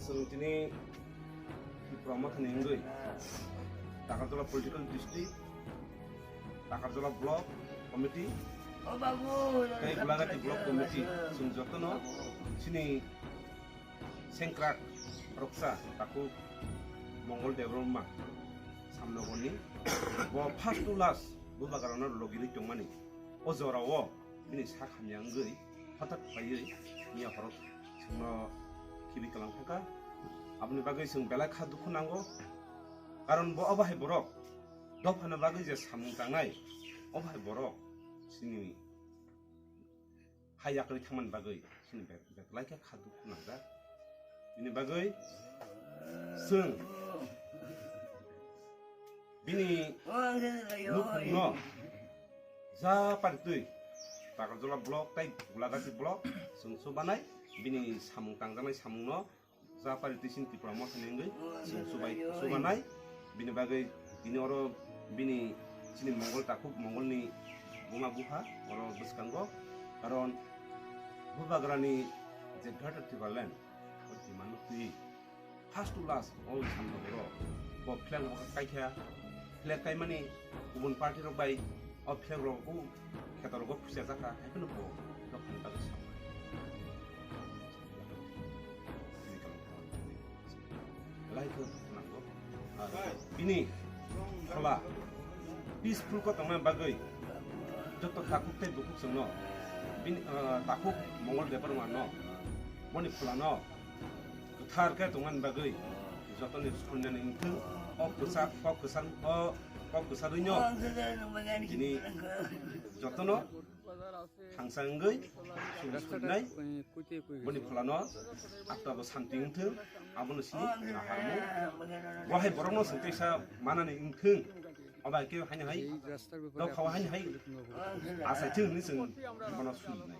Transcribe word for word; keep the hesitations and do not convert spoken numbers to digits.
Chwng tini Tipra Mothani wngwi Takarjala Political District, Takarjala Block Committee, tei Gulagati Block Committee, chwng jotono chini sengkrak roksa takhuk Mongol Debbarma Samnogorni bo first to last bubagrano logirwi tongmani. O jorao bini sak hamya wngwi hothat phaiwi miya horo chwngno khibi kwlang thangkha. Aboni bagwi chwng belai kha dukhu nango, karon bo obo hai borok dophani bagwi je samung tangnai, obo hai borok chini hai yakarwi thangmani bagwi chini be-, belai khe kha dukhu nangjak. Bini bagwi chwng bini nukhungno ja paritwi Takarjala Block tei Gulagati Block chwng chubanai, bini samung tangjaknai samungno ja paritwi chini Tipra Mothani wngwi chwng chubai chubanai. Bini bagwi tini oro bini chini Mongol takhuk Mongolni buma bupha oro bwskango, karon bubagrani je Greater Tipraland o Dimano twi first to last o samno oro bo flag rok kaikha, flag kaimani kubun party rok bai o flag rok o kheto rogo phusa jakha, hai phano bo dophani bagwi sakha. Belai khe nango. Ah, bini phola peaceful khe tongna bagwi joto takhuk tei bukhuk chwngno bini, ah, takhuk Mongol Debbarma no boni phola no kwthar khe tongna bagwi jotoni sumnani wngthung. O kwsa, o kwsa, o, o kwsa rwino tini jotono thangsa wngwi sumsuknai boni pholano aktabo santi wngthung, abono sini naharmung. Bo hai borokno chwng teisa manani wngthung, obo hai khe haino hai dophao haino hai achaithung hinwi chwng bono sulinai.